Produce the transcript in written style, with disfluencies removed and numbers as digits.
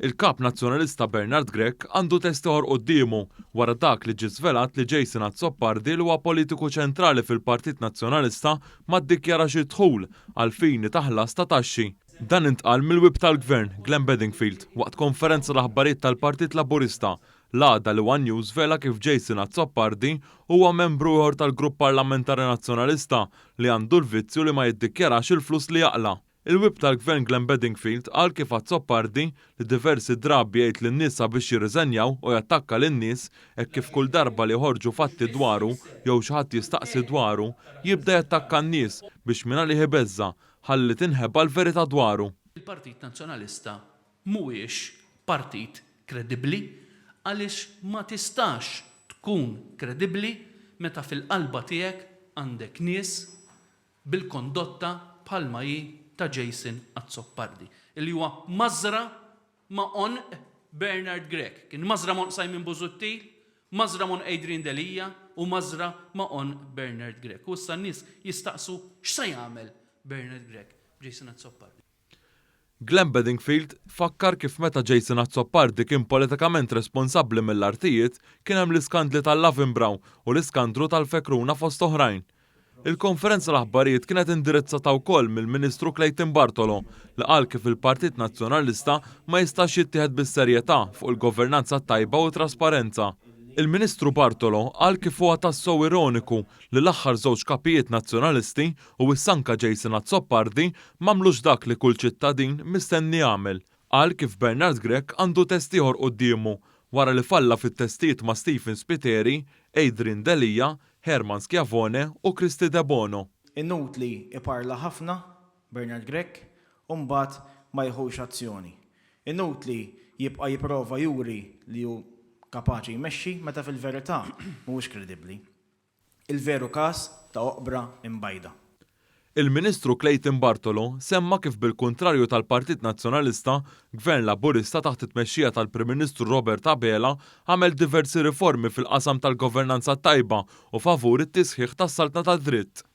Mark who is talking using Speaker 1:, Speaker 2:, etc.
Speaker 1: Il-Kap Nazzjonalista Bernard Grech għandu test ieħor quddiemu wara dak li ġie żvelat li Jason Azzopardi li huwa politiku ċentrali fil-Partit Nazzjonalista ma ddikjarax id-dħul għall-fini ta' ħlas ta' taxxi. Dan intqal mill-Whip tal-Gvern, Glenn Bedingfield, waqt konferenza l-aħbarijiet tal-Partit Laburista l-għada li one News żvela kif Jason Azzopardi huwa membru ieħor tal-Grupp Parlamentari Nazzjonalista li għandu l-vizzju li ma jiddikjarax il-flus li jaqla'. Il-Whip tal-Gvern Glenn Bedingfield qal kif Azzopardi, li diversi drabi jgħid lin-nies sabiex jirriżenjaw u jattakka lin-nies hekk kif kull darba li joħorġu fatti dwaru jew xi ħadd jistaqsi dwaru, jibda jattakka n-nies biex mingħalih ibeżża' ħalli tinħeba l-verità dwaru.
Speaker 2: Il-Partit Nazzjonalista mhuwiex partit kredibbli għaliex ma tistax tkun kredibbli meta fil-qalba tiegħek għandek nies bil-kondotta bħalma hi ta' Jason Azzopardi, li huwa mażra ma' għonq Bernard Grech. Kien mażra m'għonq Simon Busuttil, mażra m'għonq Adrian Delia u mażra ma' għonq Bernard Grech. U issa n-nies jistaqsu x'se jagħmel Bernard Grech b'Jason Azzopardi.
Speaker 1: Glenn Bedingfield fakkar kif meta Jason Azzopardi kien politikament responsabbli mill-artijiet kien hemm l-iskandli tal-Lavenbrow u l-iskandlu tal-Fekruna fost oħrajn. Il-konferenza l-aħbarijiet kienet indirizzata wkoll mill-Ministru Clayton Bartolo li qal kif il-Partit Nazzjonalista ma jistax jittieħed bis-serjetà fuq il-governanza t-tajba u t-trasparenza. Il-Ministru Bartolo qal kif huwa tassew ironiku li l-aħħar żewġ kapijiet Nazzjonalisti u issa anke Jason Azzopardi m'għamlux dak li kull ċittadin mistenni jagħmel. Qal kif Bernard Grech għandu test ieħor quddiemu wara li falla fit-testijiet ma' Stephen Spiteri, Adrian Delia, Herman Schiavone u Kristy Debono.
Speaker 3: Inutli iparla ħafna Bernard Grech u mbagħad ma jieħux azzjoni. Inutli jibqa' jipprova juri li hu kapaċi jmexxi meta fil-verità mhuwiex kredibbli. Il-veru każ ta' oqbra imbajda.
Speaker 1: Il-Ministru Clayton Bartolo semma kif bil-kuntrarju tal-Partit Nazzjonalista, Gvern Laburista taħt it-tmexxija tal-Prim Ministru Robert Abela għamel diversi riformi fil-qasam tal-governanza t-tajba u favur it-tisħiħ tas-saltna tad-dritt.